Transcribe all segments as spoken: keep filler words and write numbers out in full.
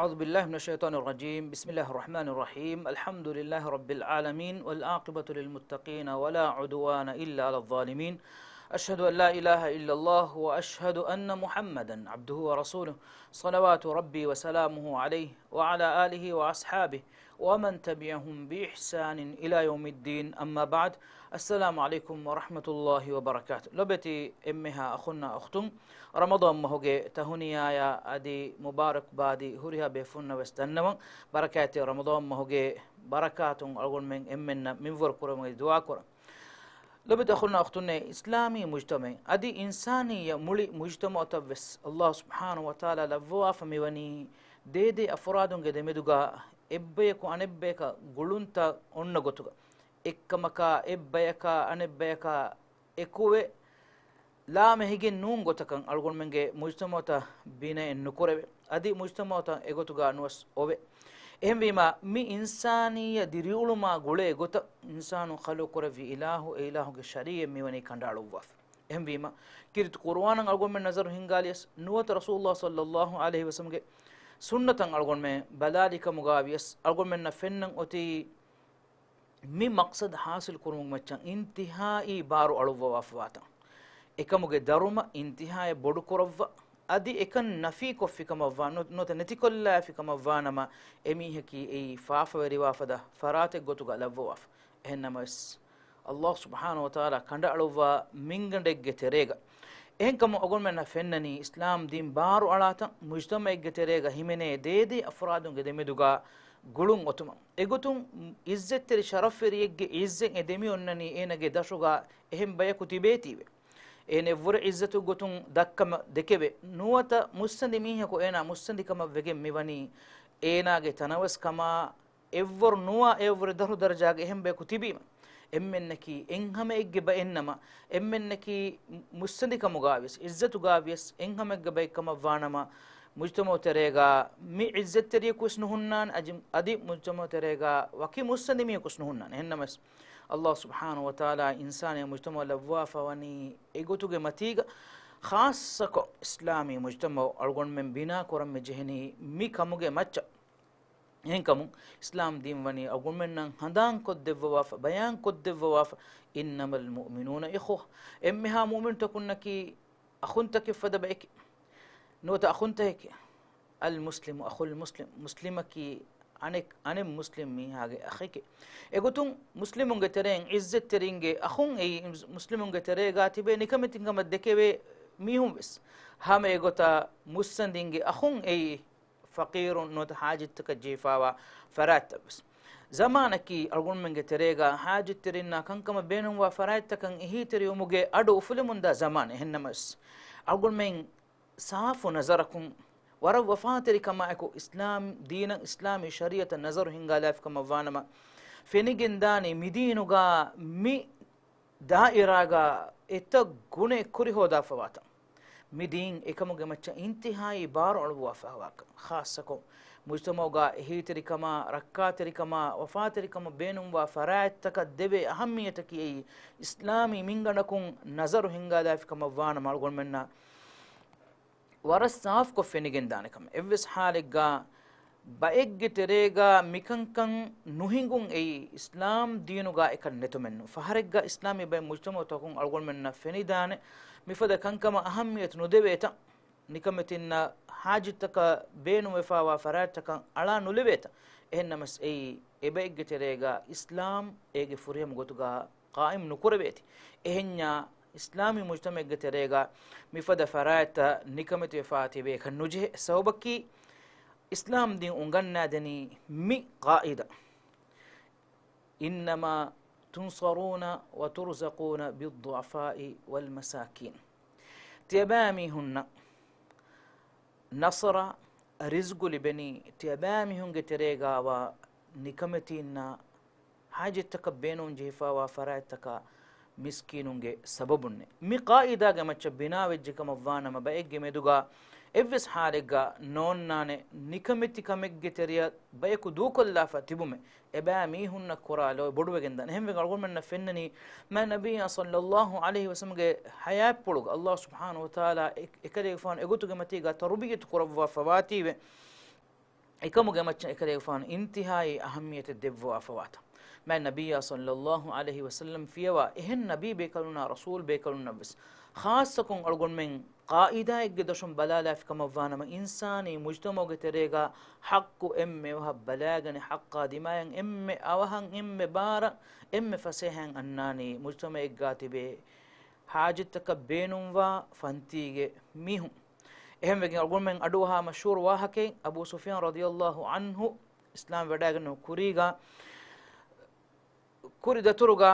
أعوذ بالله من الشيطان الرجيم. بسم الله الرحمن الرحيم. الحمد لله رب العالمين، والعاقبة للمتقين، ولا عدوان إلا على الظالمين. أشهد أن لا إله إلا الله، وأشهد أن محمدا عبده ورسوله، صلوات ربي وسلامه عليه، وعلى آله وأصحابه، ومن تبعهم بإحسان إلى يوم الدين. أما بعد. السلام عليكم ورحمة الله وبركاته. ލޮބެތި އެންމެހާ އަޚުންނާ އުޚްތުން، ރަމަޟާން މަހުގެ ތަހުނިޔާޔާ އަދި މުބާރަކްބާދީ ހުރިހާ ބޭފުންނަށް ވެސް ދަންނަވަން، ބަރަކާތްތެރި ރަމަޟާން މަހުގެ ބަރަކާތުން އަޅުގަނޑުމެން އެންމެންނަށް މިންވަރު ކުރަމުގެ ދުޢާ ކުރަން. ލޮބެތި އަޚުންނާ އުޚްތުންނޭ، އިސްލާމީ މުޖްތަމަޢެއް އަދި އިންސާނިއްޔަ މުޅި މުޖްތަމަޢުތައް ވެސް އައްލާހު ސުބްޙާނަހު ވަތަޢާލާ ލައްވަވާފަ މިވަނީ ދޭދޭ އަފްރާދުންގެ ދެމެދުގަ އެއްބަޔަކު އަނެއްބަޔަކަށް ގުޅުންތައް އޮންނަ ގޮތުގަ، އެއްކަމަކާ އެއްބަޔަކާ އަނެއްބަޔަކާ އެކުވެ ލާމެހިގެން ނޫން ގޮތަކަށް އަޅުގަނޑުމެންގެ މުޖްތަމަޢުތައް ބިނައެއް ނުކުރެވޭ. އަދި މުޖްތަމަޢުތައް އެގޮތުގަ ނުވެސް އޮވޭ. އެހެންވީމަ، މި އިންސާނިއްޔަ ދިރިއުޅުމާ ގުޅޭ ގޮތަށް އިންސާނުން ޚަލްޤުކުރެއްވި އިލާހު، އެ އިލާހުގެ ޝަރީޢަތް މިވަނީ ކަނޑައަޅުއްވާފަ. އެހެންވީމަ، ކީރިތި ޤުރުއާނަށް އަޅުގަނޑުމެން ނަޒަރު ހިންގާލިޔަސް، ނުވަތަ ރަސޫލުﷲ ޞައްލަﷲު ޢަލައިހި ވަސައްލަމްގެ ސުންނަތަށް އަޅުގަނޑުމެން ބަލާލި ކަމުގަ ވިޔަސް، އަޅުގަނޑުމެންނަށް ފެންނަން އޮތީ، މި މަޤްޞަދު ޙާޞިލު ކުރުމުގެ މައްޗަށް އިންތިހާއީ ބާރު އަޅުއްވަވާފަވާތަން، އެކަމުގެ ދަރުމަ އިންތިހާއަށް ބޮޑުކުރައްވާ، އަދި އެކަން ނަފީކޮށްފިކަމަށްވާ، ނު-، ނުވަތަ ނެތިކޮށްލާފިކަމަށްވާނަމަ، އެމީހަކީ އެއީ ފާފަވެރިވާފަދަ ފަރާތެއް ގޮތުގަ ލައްވަވާފަ. އެހެންނަމަވެސް، އައްލާހު ސުބްޙާނަހު ވަތަޢާލާ ކަނޑައަޅުއްވާ މިންގަނޑެއްގެ ތެރޭގަ، އެހެންކަމުން އަޅުގަނޑުމެންނަށް ފެންނަނީ، އިސްލާމް ދީން ބާރު އަޅާތަން މުޖްތަމަޢެއްގެ ތެރޭގަ ހިމެނޭ ދޭދޭ އަފްރާދުންގެ ދެމެދުގަ ގުޅުން އޮތުމަށް. އެގޮތުން އިއްޒަތްތެރި ޝަރަފްވެރިއެއްގެ އިއްޒަތް އެ ދެމިއޮންނަނީ އޭނަގެ ދަށުގަ އެހެން ބަޔަކު ތިބޭތީވެ. އޭނަ އެއްވުރެ އިއްޒަތު ގޮތުން ދައްކަމަށް ދެކެވެ. ނުވަތަ މުއްސަނދި މީހަކު އޭނާ މުއްސަނދިކަމަށް ވެގެން މިވަނީ އޭނާގެ ތަނަވަސްކަމާ، އެއްވަރު ނުވާ އެއްވުރެ ދަށު ދަރަޖާގެ އެހެން ބަޔަކު ތިބީމަ، އެންމެންނަކީ އެއްހަމައެއްގެ ބައެއްނަމަ، އެންމެންނަކީ މުއްސަނދިކަމުގަވިޔަސް، އިއްޒަތުގަވިޔަސް އެއްހަމައެއްގެ ބައެއްކަމަށްވާނަމަ، މުޖްތަމަޢު ތެރޭގަ މި އިއްޒަތްތެރިޔަކުވެސް ނުހުންނާނެ، އަދި، އަދި މުޖްތަމަޢު ތެރޭގަ ވަކި މުއްސަނދި މީހަކުވެސް ނުހުންނާނެ. އެހެންނަމަވެސް، އައްލާހު ސުބްޙާނަހު ވަތަޢާލާ އިންސާނިއްޔަ މުޖްތަމަޢު ލައްވާފަވަނީ އެގޮތުގެ މަތީގަ، ޚާއްޞަކޮށް އިސްލާމީ މުޖްތަމަޢު އަޅުގަނޑުމެން ބިނާ ކުރަން މި ޖެހެނީ މި ކަމުގެ މައްޗަށް. އެހެންކަމުން، އިސްލާމް ދީން ވަނީ އަޅުގަނޑުމެންނަށް ހަނދާންކޮށްދެއްވަވާފަ، ބަޔާންކޮށްދެއްވަވާފަ، إنما المؤمنون إخوة. އެންމެހާ މުއުމިނުތަކުންނަކީ އަޚުންތަކެއް ފަދަ ބައެކޭ. ނުވަތަ އަޚުންތަކެކޭ. المسلم أخو المسلم. މުސްލިމަކީ އަނެއް، އަނެއް މުސްލިމް މީހާގެ އަޚެކޭ. އެގޮތުން މުސްލިމުންގެ ތެރެއިން އިއްޒަތްތެރިންގެ އަޚުން އެއީ، މުސްލިމުންގެ ތެރޭގާ ތިބޭ ނިކަމެތިކަމަށް ދެކެވޭ މީހުން ވެސް. ހަމަ އެގޮތަށް މުއްސަނދިންގެ އަޚުން އެއީ، ފަޤީރުން ނުވަތަ ޙާޖަތްތަކަށް ޖެހިފާވާ ފަރާތްތައް ވެސް. ޒަމާނަކީ އަޅުގަނޑުމެންގެ ތެރޭގަ ޙާޖަތްތެރިންނާ ކަންކަމަށް ބޭނުންވާ ފަރާތްތަކަށް އެހީތެރިވުމުގެ އަޑު އުފުލެމުންދާ ޒަމާނެއް. އެހެންނަމަވެސް، އަޅުގަނޑުމެން ސާފު ނަޒަރަކުން ވަރަށް ވަފާތެރިކަމާއެކު އިސްލާމް ދީނަށް، އިސްލާމީ ޝަރީޢަތަށް ނަޒަރު ހިންގާލާފިކަމަށްވާނަމަ، ފެނިގެންދާނީ މިދީނުގަ މި ދާއިރާގަ އެތައް ގުނައެއް ކުރިހޯދާފަވާތަން. މި ދީން އެކަމުގެ މައްޗަށް އިންތިހާއީ ބާރު އަޅުއްވާފަވާކަން. ޚާއްޞަކޮށް، މުޖްތަމަޢުގަ އެހީތެރިކަމާ، ރައްކާތެރިކަމާ، ވަފާތެރިކަމަށް ބޭނުންވާ ފަރާތްތަކަށް ދެވޭ އަހައްމިއްޔަތަކީ އެއީ، އިސްލާމީ މިންގަނޑަކުން ނަޒަރު ހިންގާލާފިކަމަށްވާނަމަ އަޅުގަނޑުމެންނަށް ވަރަށް ސާފުކޮށް ފެނިގެންދާނެ ކަމެއް. އެއްވެސް ޙާލެއްގަ ބައެއްގެ ތެރޭގަ މިކަންކަން ނުހިނގުން އެއީ އިސްލާމް ދީނުގަ އެކަން ނެތުމެއްނު. ފަހަރެއްގަ އިސްލާމީ ބައެއް މުޖްތަމަޢުތަކުން އަޅުގަނޑުމެންނަށް ފެނިދާނެ މިފަދަ ކަންކަމަށް އަހައްމިއްޔަތު ނުދެވޭތަން. ނިކަމެތިންނަށް ޙާޖަތްތަކަށް ބޭނުންވެފާވާ ފަރާތްތަކަށް އަޅާ ނުލެވޭތަން. އެހެންނަމަސް އެއީ އެބައެއްގެ ތެރޭގަ އިސްލާމް އޭގެ ފުރިހަމަ ގޮތުގަ ޤާއިމް ނުކުރެވޭތި. އެހެންޏާ، އިސްލާމީ މުޖްތަމަޢެއްގެ ތެރޭގަ މިފަދަ ފަރާތްތައް ނިކަމެތިވެފާ ތިބޭކަށް ނުޖެހޭ. ސަބަބަކީ، އިސްލާމް ދީން އުނގަންނާދެނީ މި ޤާއިދާ، إنما تنصرون وترزقون بالضعفاء والمساكين. ތިޔަބައިމީހުންނަށް ނަޞްރާ، ރިޒްގު ލިބެނީ ތިޔަބައިމީހުންގެ ތެރޭގަވާ ނިކަމެތީންނާ، ޙާޖަތްތަކަށް ބޭނުން ޖެހިފާވާ ފަރާތްތަކާ، މިސްކީނުންގެ ސަބަބުންނޭ. މި ޤާއިދާގެ މައްޗަށް ބިނާވެއްޖެ ކަމަށް ވާނަމަ، ބައެއްގެ މެދުގަ އެއްވެސް ޙާލެއްގަ ނޯންނާނެ ނިކަމެތިކަމެއްގެ ތެރެއަށް ބަޔަކު ދޫކޮށްލާފަ ތިބުމެއް. އެބައިމީހުންނަށް ކުރާ ލޯތް ބޮޑުވެގެންދާނެ. އެހެންވެގެން އަޅުގަނޑުމެންނަށް ފެންނަނީ، މާތް ނަބިއްޔާ ޞައްލައްލާހު ޢަލައިހި ވަސައްލަމްގެ ޙަޔާތްޕުޅުގަ އައްލާހު ސުބްޙާނަހު ވަތަޢާލާ އެ-، އެކަލޭގެފާނު އެގޮތުގެ މަތީގަ ތަރުބިއްޔަތު ކުރައްވާފަވާތީވެ. އެކަމުގެ މައްޗަށް އެކަލޭގެފާނު އިންތިހާއީ އަހައްމިޔަތެއް ދެއްވާފަވާތަ. މާތް ނަބިއްޔާ ޞައްލައްލާހު ޢަލައިހި ވަސައްލަމް ފިޔަވާ އެހެން ނަބީ ބޭކަލުންނާ ރަސޫލް ބޭކަލުންނަށްވެސް ޚާއްޞަކޮށް އަޅުގަނޑުމެން ޤާއިދާއެއްގެ ދޮށުން ބަލާލާފި ކަމަށްވާނަމަ، އިންސާނީ މުޖްތަމަޢުގެ ތެރޭގަ ޙައްޤު އެންމެ އަވަހަށް ބަލާގަނެ، ޙައްޤާ ދިމާޔަން އެންމެ އަވަހަށް އެންމެ ބާރަށް އެންމެ ފަސޭހައިން އަންނާނީ މުޖްތަމަޢެއްގާ ތިބޭ ޙާޖަތްތަކަށް ބޭނުންވާ ފަންތީގެ މީހުން. އެހެންވެގެން އަޅުގަނޑުމެން އަޑުއަހާ މަޝްހޫރު ވާހަކައެއް، އަބޫ ސުފްޔާން ރަޟިޔައްލާހު ޢަންހު އިސްލާމް ވެޑާގެންނެވި ކުރީގަ، ކުރި ދަތުރުގަ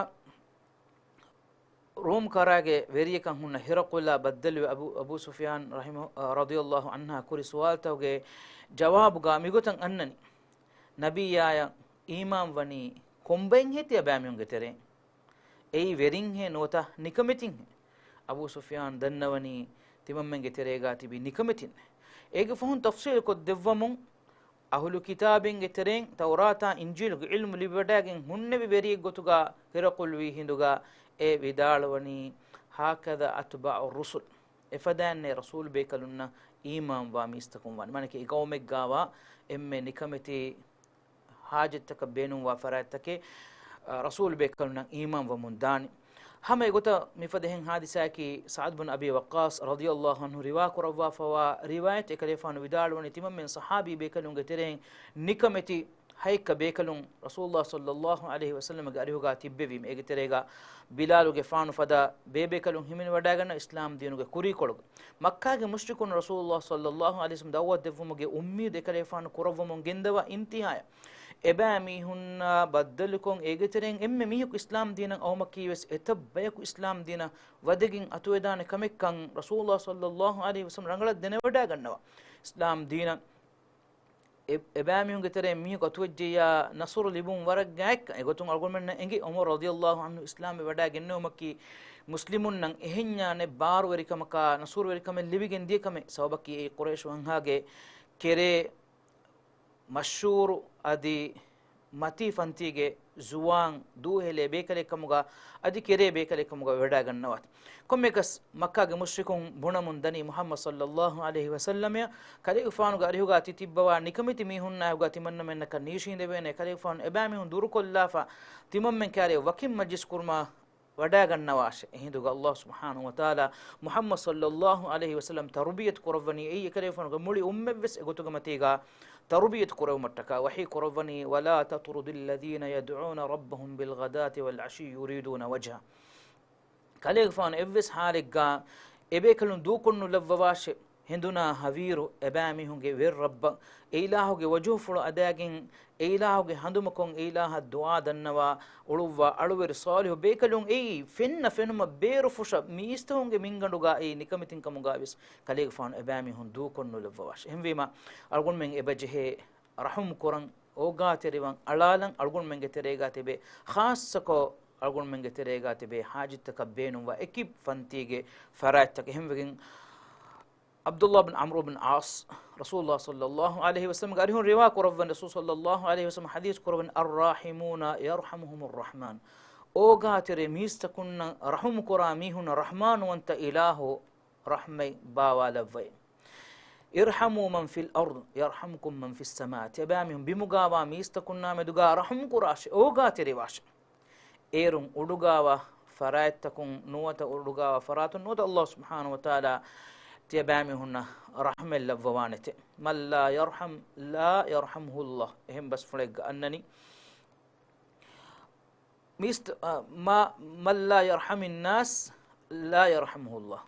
ރޫމް ކަރާގެ ވެރިޔަކަށް ހުންނަ ހިރަޤުލާ ބައްދަލުވެ އަބޫ، އަބޫ ސުފްޔާން ރަޙިމަ، ރަޟިޔައްލާހު ޢަންހާ ކުރި ސުވާލުތަކުގެ ޖަވާބުގަ މިގޮތަށް އަންނަނީ، ނަބިއްޔާޔަށް އީމާން ވަނީ ކޮންބައިންހޭ ތިޔަބައިމީހުންގެ ތެރެއިން؟ އެއީ ވެރިންހޭ ނުވަތަ ނިކަމެތިންހޭ؟ އަބޫ ސުފްޔާން ދަންނަވަނީ ތިމަންމެންގެ ތެރޭގާ ތިބީ ނިކަމެތިން. އޭގެ ފަހުން ތަފްޞީލު ކޮށްދެއްވަމުން، އަހުލު ކިތާބިންގެ ތެރެއިން ތައުރާތާ އިންޖީލުގެ ޢިލްމު ލިބިވަޑައިގެން ހުންނެވި ވެރިއެއްގޮތުގަ ހިރަޤުލް ވީ ހިނދުގަ އެ ވިދާޅުވަނީ، هكذا أتباع الرسل، އެފަދައިންނޭ ރަސޫލު ބޭކަލުންނަށް އީމާންވާ މީސްތަކުން ވާނެ. މާނައަކީ އެ ޤައުމެއްގާވާ އެންމެ ނިކަމެތި ޙާޖަތްތަކަށް ބޭނުންވާ ފަރާތްތަކެއް، އަ، ރަސޫލު ބޭކަލުންނަށް އީމާން ވަމުން ދާނެ. ހަމަ އެގޮތަށް މިފަދަ އެހެން ޙާދިސާއަކީ ސަޢްދު ބިން އަބީ ވައްޤާޞް ރަޟިޔައްލާހު ޢަންހު ރިވާ ކުރައްވާފަވާ ރިވާޔަތް އެކަލޭފާނު ވިދާޅުވަނީ ތިމަންމެން ޞަޙާބީ ބޭކަލުންގެ ތެރެއިން ނިކަމެތި ހައެއްކަ ބޭކަލުން ރަސޫލުﷲ ޞައްލައްލާހު ޢަލައިހި ވަސައްލަމްގެ އަރިހުގާ ތިއްބެވީމަ، އޭގެ ތެރޭގާ ބިލާލުގެފާނު ފަދަ ބޭބޭކަލުން ހިމެނިވަޑައިގަންނަ އިސްލާމް ދީނުގެ ކުރީކޮޅުގަ. މައްކާގެ މުޝްރިކުން ރަސޫލުﷲ ޞައްލައްލާހު ޢަލައިހި ވަސައްލަމް ދަޢުވަތު ދެއްވުމުގެ އުއްމީދު އެކަލޭފާނު ކުރައްވަމުން ގެންދަވާ އިންތިހާޔަށް، އެބައިމީހުންނާ ބައްދަލުކޮށް އޭގެ ތެރެއިން އެންމެ މީހަކު އިސްލާމް ދީނަށް އައުމަކީވެސް އެތައް ބަޔަކު އިސްލާމް ދީނަށް ވަދެގެން އަތުވެދާނެ ކަމެއްކަން ރަސޫލުﷲ ޞައްލައްލާހު ޢަލައިހި ވަސައްލަމް ރަނގަޅަށް ދެނެވަޑައިގަންނަވާ. އިސްލާމް ދީނަށް އެ، އެބައިމީހުންގެ ތެރެއިން މީހަކު އަތުވެއްޖެއްޔާ ނަޞްރު ލިބުން ވަރަށް ގާތްކަން. އެގޮތުން އަޅުގަނޑުމެންނަށް އެނގި، ޢުމަރު ރަޟިޔައްލާހު ޢަންހު އިސްލާމްވެ ވަޑައިގެންނެވުމަކީ މުސްލިމުންނަށް އެހެންޏާ ނެތް ބާރުވެރިކަމަކާ ނަޞްރުވެރިކަމެއް ލިބިގެން ދިޔަ ކަމެއް. ސަބަބަކީ އެއީ ޤުރައިޝު ވަންހާގެ ކެރޭ މަޝްހޫރު އަދި މަތީ ފަންތީގެ ޒުވާން ދޫހެލޭ ބޭކަލެއް ކަމުގަ އަދި ކެރޭ ބޭކަލެއް ކަމުގަ ވެވަޑައިގަންނަވާތި. ކޮންމެއަކަސް މައްކާގެ މުޝްރިކުން ބުނަމުން ދަނީ މުޙައްމަދު ޞައްލައްލާހު ޢަލައިހި ވަސައްލަމައަށް ކަލޭގެފާނުގެ އަރިހުގާ ތި ތިއްބަވާ ނިކަމެތި މީހުންނާއެކުގާ ތިމަންނަމެންނަކަށް ނީށީނދެވޭނެ. ކަލޭގެފާނު އެބައިމީހުން ދުރުކޮށްލާފަ ތިމަންމެން ކާރިއަށް ވަކިން މަޖްލިސް ކުރުމަށް ވަޑައިގަންނަވާށެ. އެހިނދުގަ ﷲ ސުބްޙާނަހޫ ވަތަޢާލާ މުޙައްމަދު ޞައްލައްލާހު ޢަލައިހި ވަސައްލަމް ތަރުބިޔަތު ކުރައްވަނީ އެއީ އެކަލޭގެފާނުގެ މުޅި އުއްމަތްވެސް އެގޮތުގެ މަތީގަ ތަރުބިޔަތު ކުރެވުމަށްޓަކާ ވަޙީ ކުރައްވަނީ، ولا تطرد الذين يدعون ربهم بالغداة والعشي يريدون وجهه. ކަލޭގެފާނު އެއްވެސް ޙާލެއްގަ އެބޭކަލުން ދޫކޮށްނުލައްވަވާށެ. ހިނދުނާ ހަވީރު އެބައިމީހުންގެ ވެރި ރައްބަށް، އެ އިލާހުގެ ވަޖުހުފުޅު އަދާގެން، އެ އިލާހުގެ ހަނދުމަކޮށް، އެ އިލާހަށް ދުޢާ ދަންނަވާ އުޅުއްވާ އަޅުވެރި ޞާލިޙު ބޭކަލުން އެއީ ފެންނަ ފެނުމަށް ބޭރުފުށަށް މީސްތަކުންގެ މިންގަނޑުގަ އެއީ ނިކަމެތިން ކަމުގަވެސް ކަލޭގެފާނު އެބައިމީހުން ދޫކޮށްނުލައްވަވާށެ. އެހެންވީމަ، އަޅުގަނޑުމެން އެބަޖެހޭ ރަޙުމް ކުރަން، އޯގާތެރިވަން، އަޅާލަން އަޅުގަނޑުމެންގެ ތެރޭގަ ތިބޭ ޚާއްޞަކޮށް އަޅުގަނޑުމެންގެ ތެރޭގަ ތިބޭ ޙާޖަތްތަކަށް ބޭނުންވާ އެކި ފަންތީގެ ފަރާތްތަކެއް. އެހެންވެގެން، ޢަބްދުﷲ ބިން ޢަމްރު ބިން ޢާޞް، ރަސޫލުﷲ ޞައްލައްލާހު ޢަލައިހި ވަސައްލަމްގެ އަރިހުން ރިވާ ކުރައްވަން، ރަސޫލު ޞައްލައްލާހު ޢަލައިހި ވަސައްލަމް ޙަދީޘް ކުރައްވަން، الراحمون يرحمهم الرحمن. އޯގާތެރި މީސްތަކުންނަށް ރަޙުމް ކުރާ މީހުންނަށް ރަޙްމާނުވަންތަ އިލާހު ރަޙްމަތް ބާވާލައްވައޭ. ارحموا من في الأرض يرحمكم من في السماء. ތިޔަބައިމީހުން ބިމުގާވާ މީސްތަކުންނާ މެދުގާ ރަޙުމް ކުރާށެ، އޯގާތެރިވާށެ. އޭރުން އުޑުގާވާ ފަރާތްތަކުން ނުވަތަ، އުޑުގާވާ ފަރާތުން ނުވަތަ، ﷲ ސުބްޙާނަހޫ ވަތަޢާލާ ތިޔަބައިމީހުންނަށް ރަޙްމަތް ލައްވަވާނެތެ. من لا يرحم لا يرحمه الله. އެހެން ބަސްފުޅެއްގަ އަންނަނީ. މީސް، އަ، ما، من لا يرحم الناس لا يرحمه الله.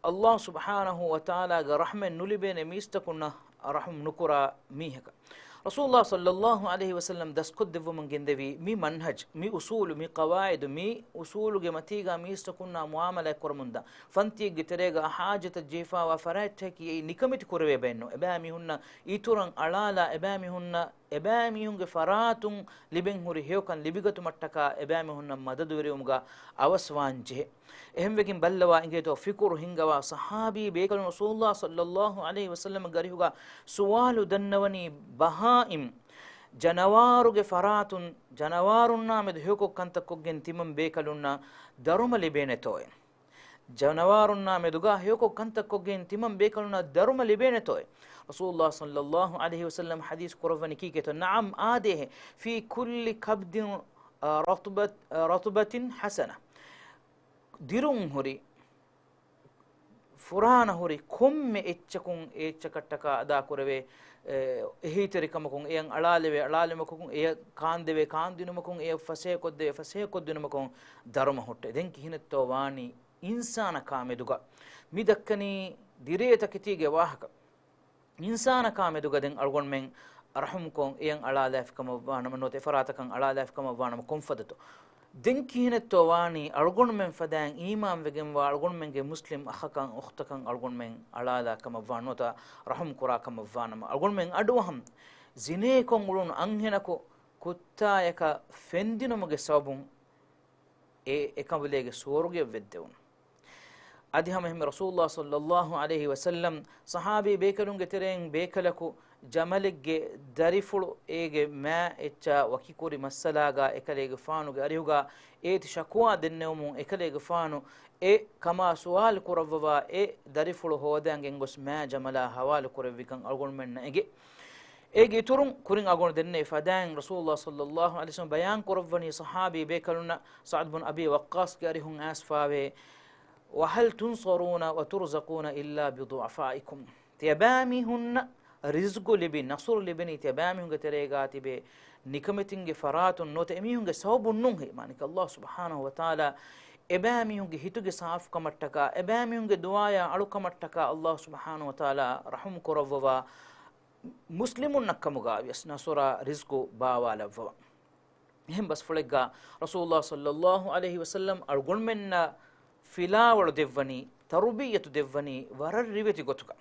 ﷲ ސުބްޙާނަހޫ ވަތަޢާލާގެ ރަޙްމަތް ނުލިބޭނެ މީސްތަކުންނަށް ރަޙުމް ނުކުރާ މީހަކަށް. ރަސޫލުﷲ ޞައްލައްލާހު ޢަލައިހި ވަސައްލަމް ދަސްކޮށްދެއްވަމުން ގެންދެވި މި މަންހަޖް، މި އުޞޫލު، މި ޤަވާޢިދު، މި އުޞޫލުގެ މަތީގަ މީސްތަކުންނާ މުޢާމަލާތް ކުރަމުންދާ ފަންތީއެއްގެ ތެރޭގަ ޙާޖަތަށް ޖެހިފައިވާ ފަރާތްތަކަކީ އެއީ ނިކަމެތި ކުރެވޭ ބައެއްނު. އެބައިމީހުންނަށް އިތުރަށް އަޅާލާ، އެބައިމީހުންނަށް އެބައިމީހުންގެ ފަރާތުން ލިބެން ހުރި ހެޔޮކަން ލިބިގަތުމަށްޓަކާ އެބައިމީހުންނަށް މަދަދުވެރިވުމުގަ އަވަސްވާން ޖެހޭ. އެހެންވެގެން ބައްލަވާ އިނގޭތޯ ފިކުރު ހިންގަވާ ޞަޙާބީ ބޭކަލުން ރަސޫލުﷲ ޞައްލައްލާހު ޢަލައިހި ވަސައްލަމްގެ އަރިހުގަ ސުވާލު ދަންނަވަނީ، ބަހާއިމް ޖަނަވާރުގެ ފަރާތުން ޖަނަވާރުންނާ މެދު ހެޔޮކޮށް ކަންތައް ކޮށްގެން ތިމަން ބޭކަލުންނަށް ދަރުމަ ލިބޭނެތޯއޭ؟ ޖަނަވާރުންނާ މެދުގަ ހެޔޮކޮށް ކަންތައް ކޮށްގެން ތިމަން ބޭކަލުންނަށް ދަރުމަ ލިބޭނެތޯއޭ؟ ރަސޫލުﷲ ޞައްލަﷲ ޢަލައިހި ވަސައްލަމް ޙަދީޘް ކުރައްވަނީ ކީކޭތޯ؟ نعم، އާދޭހޭ. في كل كبد، އަ، رطبة، އަ، رطبة حسنة. ދިރުން ހުރި، ފުރާނަ ހުރި ކޮންމެ އެއްޗަކުން އެ އެއްޗަކަށްޓަކާ އަދާކުރެވޭ، އެ، އެހީތެރިކަމަކުން، އެޔަށް އަޅާލެވޭ އަޅާލުމަކުން، އެޔަށް ކާންދެވޭ ކާންދިނުމަކުން، އެޔަށް ފަސޭހަކޮށްދެވޭ ފަސޭހަކޮށްދިނުމަކުން ދަރުމަ ހުއްޓޭ. ދެން ކިހިނެއްތޯ ވާނީ އިންސާނަކާ މެދުގަ؟ މި ދައްކަނީ ދިރޭ ތަކެތީގެ ވާހަކަ. އިންސާނަކާ މެދުގަ ދެން އަޅުގަނޑުމެން ރަޙުމްކޮށް އެޔަށް އަޅާލާފިކަމަށްވާނަމަ ނުވަތަ އެފަރާތަކަށް އަޅާލާފިކަމަށްވާނަމަ ކޮންފަދަތޯ؟ ދެން ކިހިނެއްތޯ ވާނީ އަޅުގަނޑުމެން ފަދައިން އީމާންވެގެންވާ އަޅުގަނޑުމެންގެ މުސްލިމް އަޚަކަށް އުޚްތަކަށް އަޅުގަނޑުމެން އަޅާލާކަމަށްވާ ނުވަތަ ރަޙުމް ކުރާކަމަށްވާނަމަ؟ އަޅުގަނޑުމެން އަޑުއަހަން ޒިނޭކޮށް އުޅުނު އަންހެނަކު ކުއްތާޔަކަށް ފެންދިނުމުގެ ސަބަބުން އެ އެކަނބަލޭގެ ސުވަރުގެއަށް ވެއްދެވުނު. އަދި ހަމައެހެންމެ ރަސޫލުﷲ ޞައްލަﷲ ޢަލައިހި ވަސައްލަމް ޞަޙާބީ ބޭކަލުންގެ ތެރެއިން ބޭކަލަކު ޖަމަލެއްގެ ދަރިފުޅު އޭގެ މާ އެއްޗާ ވަކިކުރި މައްސަލާގާ އެކަލޭގެފާނުގެ އަރިހުގާ އޭތި ޝަކުވާ ދެންނެވުމުން އެކަލޭގެފާނު އެ ކަމާ ސުވާލު ކުރައްވަވާ އެ ދަރިފުޅު ހޯދަން ގެންގޮސް މާ ޖަމަލާ ހަވާލު ކުރެއްވިކަން އަޅުގަނޑުމެންނަށް އެނގޭ. އޭގެ އިތުރުން ކުރިން އަޅުގަނޑު ދެންނެވި ފަދައިން ރަސޫލުﷲ ޞައްލަﷲ ޢަލައިހި ވަސައްލަމް ބަޔާން ކުރައްވަނީ ޞަޙާބީ ބޭކަލުންނަށް ސަޢްދު ބިން އަބީ ވައްޤާޞްގެ އަރިހުން އައިސްފާވޭ، وهل تنصرون وترزقون إلا بضعفائكم؟ ތިޔަބައިމީހުންނަށް ރިޒްޤު ލިބި، ނަޞްރު ލިބެނީ ތިޔަބައިމީހުންގެ ތެރޭގާ ތިބޭ ނިކަމެތިންގެ ފަރާތުން ނުވަތަ އެމީހުންގެ ސަބަބުން ނޫން ހޭ. މާނައަކީ ﷲ ސުބްޙާނަހޫ ވަތަޢާލާ އެބައިމީހުންގެ ހިތުގެ ސާފުކަމަށްޓަކާ، އެބައިމީހުންގެ ދުޢާޔާ އަޅުކަމަށްޓަކާ ﷲ ސުބްޙާނަހޫ ވަތަޢާލާ ރަޙުމް ކުރައްވަވާ، މުސްލިމުންނަށްކަމުގާވިޔަސް ނަޞްރާ ރިޒްޤު ބާވާލައްވަވާ. އެހެން ބަސްފުޅެއްގާ ރަސޫލުﷲ ޞައްލަﷲ ޢަލައިހި ވަސައްލަމް އަޅުގަނޑުމެންނަށް ފިލާވަޅު ދެއްވަނީ، ތަރުބިއްޔަތު ދެއްވަނީ ވަރަށް ރިވެތި ގޮތުގަ.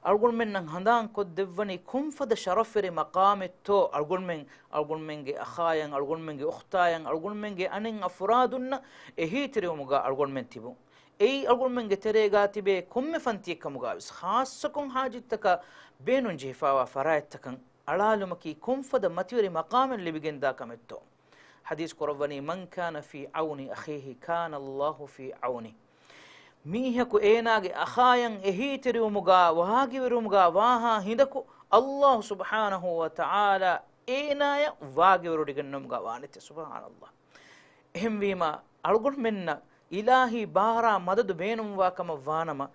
އަޅުގަނޑުމެންނަށް ހަނދާންކޮށްދެއްވަނީ ކޮންފަދަ ޝަރަފްވެރި މަޤާމެއްތޯ އަޅުގަނޑުމެން، އަޅުގަނޑުމެންގެ އަޚާޔަން، އަޅުގަނޑުމެންގެ އުޚްތާޔަން، އަޅުގަނޑުމެންގެ އަނެއް އަފުރާދުންނަށް އެހީތެރިވުމުގަ އަޅުގަނޑުމެން ތިބުން. އެއީ އަޅުގަނޑުމެންގެ ތެރޭގާ ތިބޭ ކޮންމެ ފަންތިއެއްކަމުގާވެސް، ޚާއްޞަކޮށް ޙާޖަތްތަކަށް ބޭނުންޖެހިފާވާ ފަރާތްތަކަށް އަޅާލުމަކީ ކޮންފަދަ މަތިވެރި މަޤާމެއް ލިބިގެންދާ ކަމެއްތޯ؟ ޙަދީޘް ކުރައްވަނީ، من كان في عون أخيه كان الله في عونه. މީހަކު އޭނާގެ އަޚާޔަން އެހީތެރިވުމުގާ، ވާގިވެރިވުމުގާ ވާހާ ހިނދަކު، ﷲ ސުބްޙާނަހޫ ވަތަޢާލާ އޭނާޔަށް ވާގިވެރިވޮޑިގަންނަވުމުގާ ވާނެތެ. ސުބްޙާނަﷲ. އެހެންވީމަ، އަޅުގަނޑުމެންނަށް އިލާހީ ބާރާ މަދަދު ބޭނުންވާ ކަމަށް ވާނަމަ،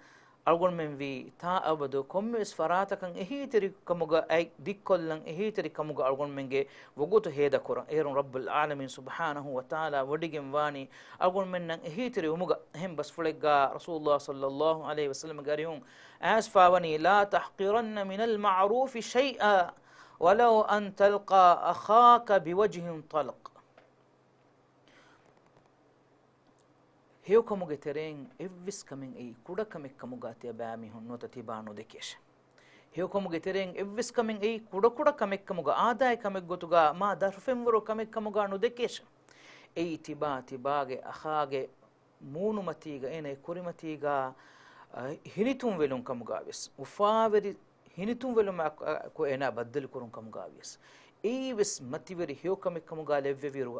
އަޅުގަނޑުމެން ވީ ތާއަބަދު ކޮންމެވެސް ފަރާތަކަށް އެހީތެރިކަމުގަ އަތް ދިއްކޮށްލަން، އެހީތެރިކަމުގަ އަޅުގަނޑުމެންގެ ވަގުތު ހޭދަކުރަން. އޭރުން ރައްބުލް ޢާލަމީން ސުބްޙާނަހޫ ވަތަޢާލާ ވޮޑިގެން ވާނީ އަޅުގަނޑުމެންނަށް އެހީތެރިވުމުގަ. އެހެން ބަސްފުޅެއްގާ ރަސޫލުﷲ ޞައްލަﷲ ޢަލައިހި ވަސައްލަމްގެ އަރިހުން އައިސްފާވަނީ، لا تحقرن من المعروف شيئا ولو أن تلقى أخاك بوجه طلق. ހެޔޮކަމުގެ ތެރެއިން އެއްވެސް ކަމެއް އެއީ ކުޑަކަމެއްކަމުގާ ތިޔަބައިމީހުން ނުވަތަ ތިބާ ނުދެކޭށެ. ހެޔޮކަމުގެ ތެރެއިން އެއްވެސް ކަމެއް އެއީ ކުޑަކުޑަ ކަމެއްކަމުގަ، އާދައިގެ ކަމެއްގޮތުގަ، މާ ދަށުފެންވަރު ކަމެއްކަމުގަ ނުދެކޭށެ. އެއީ ތިބާ ތިބާގެ އަޚާގެ މޫނުމަތީގަ، އޭނަގެ ކުރިމަތީގަ، އަ، ހިނިތުންވެލުން ކަމުގަވެސް، އުފާވެރި ހިނިތުންވެލުމަކު އޭނާ ބައްދަލުކުރުން ކަމުގަވިޔަސް، އެއީވެސް މަތިވެރި ހެޔޮކަމެއްކަމުގަ ލެއްވެވިއިރު،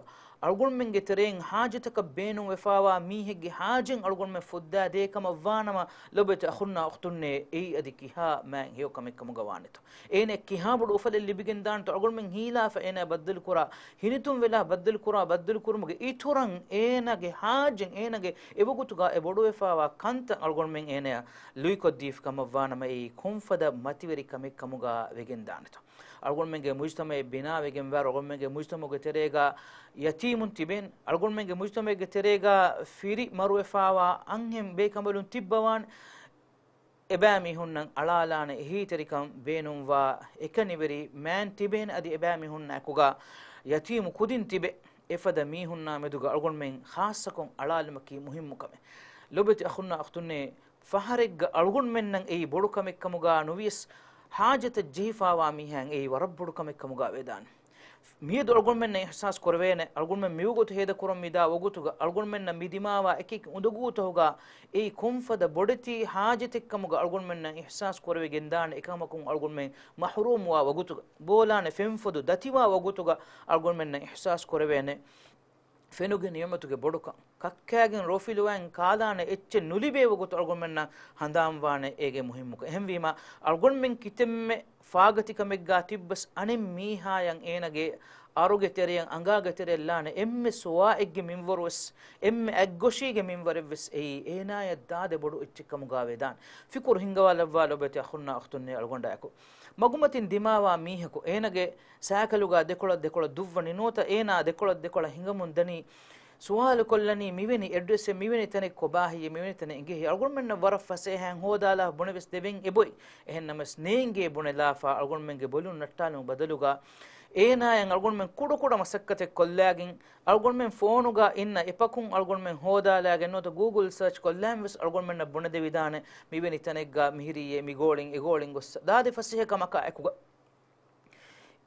އަޅުގަނޑުމެންގެ ތެރެއިން ޙާޖަތަކަށް ބޭނުންވެފާވާ މީހެއްގެ ޙާޖަތް އަޅުގަނޑުމެން ފުއްދާ ދޭކަމަށްވާނަމަ، ލޮބުވެތި އަޚުންނާ އުޚްތުންނޭ، އެއީ އަދި ކިހާ މާތް ހެޔޮކަމެއްކަމުގަ ވާނެތޯ؟ އޭނަ ކިހާ ބޮޑު އުފަލެއް ލިބިގެންދާނެތޯ؟ އަޅުގަނޑުމެން ހީލާފަ އޭނަ ބައްދަލުކުރާ، ހިނިތުންވެލާ ބައްދަލުކުރާ، ބައްދަލުކުރުމުގެ އިތުރަށް އޭނަގެ ޙާޖަތް، އޭނަގެ އެވަގުތުގަ އެބޮޑުވެފާވާ ކަންތައް އަޅުގަނޑުމެން އޭނަޔަށް ލުއިކޮށްދީފިކަމަށްވާނަމަ، އެއީ ކޮންފަދަ މަތިވެރި ކަމެއްކަމުގަ ވެގެންދާނެތޯ؟ އަޅުގަނޑުމެންގެ މުޖްތަމަޢެއް ބިނާވެގެންވާ، އަޅުގަނޑުމެންގެ މުޖްތަމަޢުގެ ތެރޭގަ ޔަތީމުން ތިބޭނެ، އަޅުގަނޑުމެންގެ މުޖްތަމަޢުގެ ތެރޭގަ ފިރި މަރުވެފާވާ އަންހެން ބޭކަނބަލުން ތިއްބަވާނެ. އެބައިމީހުންނަށް އަޅާލާނެ އެހީތެރިކަން ބޭނުންވާ އެކަނިވެރި މާތް ތިބޭނެ، އަދި އެބައިމީހުންނާ އެކުގަ ޔަތީމު ކުދިން ތިބެ، އެފަދަ މީހުންނާ މެދުގަ އަޅުގަނޑުމެން ޚާއްޞަކޮށް އަޅާލުމަކީ މުހިއްމު ކަމެއް. ލޮބުވެތި އަޚުންނާ އުޚްތުންނޭ، ފަހަރެއްގަ އަޅުގަނޑުމެންނަށް އެއީ ބޮޑު ކަމެއްކަމުގަ ނުވިޔަސް، ޙާޖަތަށް ޖެހިފާވާ މީހާއަށް އެއީ ވަރަށް ބޮޑު ކަމެއްކަމުގަ ވެދާނެ. މިއަދު އަޅުގަނޑުމެންނަށް އިޙްސާސް ކުރެވޭނެ، އަޅުގަނޑުމެން މިވަގުތު ހޭދަކުރަން މިދާ ވަގުތުގަ އަޅުގަނޑުމެންނަށް މި ދިމާވާ އެކި އުނދަގޫތަކުގަ އެއީ ކޮންފަދަ ބޮޑެތި ޙާޖަތެއްކަމުގަ އަޅުގަނޑުމެންނަށް އިޙްސާސް ކުރެވިގެންދާނެ. އެކަމަކުން އަޅުގަނޑުމެން މަޙްރޫމްވާ ވަގުތުގަ، ބޯލާނެ ފެންފޮދު ދަތިވާ ވަގުތުގަ އަޅުގަނޑުމެންނަށް އިޙްސާސް ކުރެވޭނެ. ފެނުގެ ނިޢުމަތުގެ ބޮޑުކަން، ކައްކާގެން ރޯފިލުވާއިން ކާލާނެ އެއްޗެއް ނުލިބޭ ވަގުތު އަޅުގަނޑުމެންނަށް ހަނދާންވާނެ އޭގެ މުހިއްމުކަން. އެހެންވީމަ، އަޅުގަނޑުމެން ކިތަންމެ ފާގަތިކަމެއްގާ ތިއްބަސް އަނެއް މީހާޔަށް އޭނަގެ އަރުގެ ތެރެޔަށް އަނގާގެ ތެރެއަށް ލާނެ އެންމެ ސުވާއެއްގެ މިންވަރުވެސް، އެންމެ އަތްގޮށީގެ މިންވަރެއްވެސް އެއީ އޭނާޔަށް ދާދެ ބޮޑު އެއްޗެއްކަމުގާ ވެދާނެ. ފިކުރު ހިންގަވާލައްވާ ލޮބުވެތި އަޚުންނާ އުޚްތުންނޭ އަޅުގަނޑާއެކު. މަގުމަތިން ދިމާވާ މީހަކު އޭނަގެ ސައިކަލުގާ ދެކޮޅަށް ދެކޮޅަށް ދުއްވަނީ ނުވަތަ އޭނާ ދެކޮޅަށް ދެކޮޅަށް ހިނގަމުން ދަނީ، ސުވާލު ކޮށްލަނީ މިވެނި އެޑްރެސްއެއް، މިވެނި ތަނެއް ކޮބާހެއްޔޭ، މިވެނި ތަނެއް އެނގޭހޭ. އަޅުގަނޑުމެންނަށް ވަރަށް ފަސޭހައިން ހޯދާލާ ބުނެވެސް ދެވެން އެބޮތް. އެހެންނަމަސް ނޭނގޭ ބުނެލާފާ އަޅުގަނޑުމެންގެ ބޮލުން ނައްޓާލުމުގެ ބަދަލުގާ އޭނާޔަށް އަޅުގަނޑުމެން ކުޑަކުޑަ މަސައްކަތެއް ކޮށްލާގެން، އަޅުގަނޑުމެން ފޯނުގާ އިންނަ އެޕަކުން އަޅުގަނޑުމެން ހޯދާލާގެން ނުވަތަ ގޫގުލް ސާޗް ކޮށްލާން ވެސް އަޅުގަނޑުމެންނަށް ބުނެދެވިދާނެ މިވެނި ތަނެއްގާ މިހިރީއޭ މިގޯޅިން އެގޯޅިން ގޮއްސަ. ދާދި ފަސޭހަކަމަކާ އެކުގަ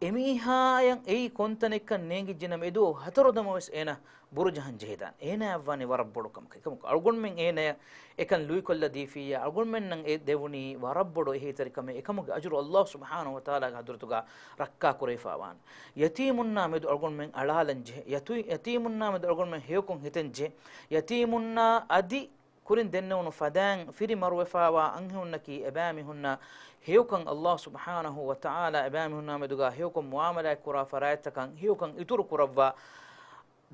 އެމީހާޔަށް އެއީ ކޮންތަނެއްކަން ނޭނގިއްޖެނަމަ އެދުވަހު ހަތަރު ދަމަވެސް އޭނަ ބުރުޖަހަން ޖެހިދާނެ. އޭނާއަށްވާނީ ވަރަށް ބޮޑު ކަމަކަށް. އެކަމަކު އަޅުގަނޑުމެން އޭނަޔަށް އެކަން ލުއިކޮށްލަދީފިއްޔާ އަޅުގަނޑުމެންނަށް އެ ދެވުނީ ވަރަށް ބޮޑު އެހީތެރިކަމެއް. އެކަމުގެ އަޖުރު ﷲ ސުބްޙާނަހޫ ވަތަޢާލާގެ ޙަޟްރަތުގާ ރައްކާކުރެވިފާވާނެ. ޔަތީމުންނާ މެދު އަޅުގަނޑުމެން އަޅާލަން ޖެހޭ. ޔަތު-، ޔަތީމުންނާ މެދު އަޅުގަނޑުމެން ހެޔޮކޮށް ހިތަން ޖެހޭ. ޔަތީމުންނާ އަދި ކުރިން ދެންނެވުނު ފަދައިން ފިރިމަރުވެފާވާ އަންހެނުންނަކީ އެބައިމީހުންނަށް ހެޔޮކަން ﷲ ސުބްޙާނަހޫ ވަތަޢާލާ އެބައިމީހުންނާ މެދުގާ ހެޔޮކޮށް މުޢާމަލާތް ކުރާ ފަރާތްތަކަށް ހެޔޮކަން އިތުރު ކުރައްވާ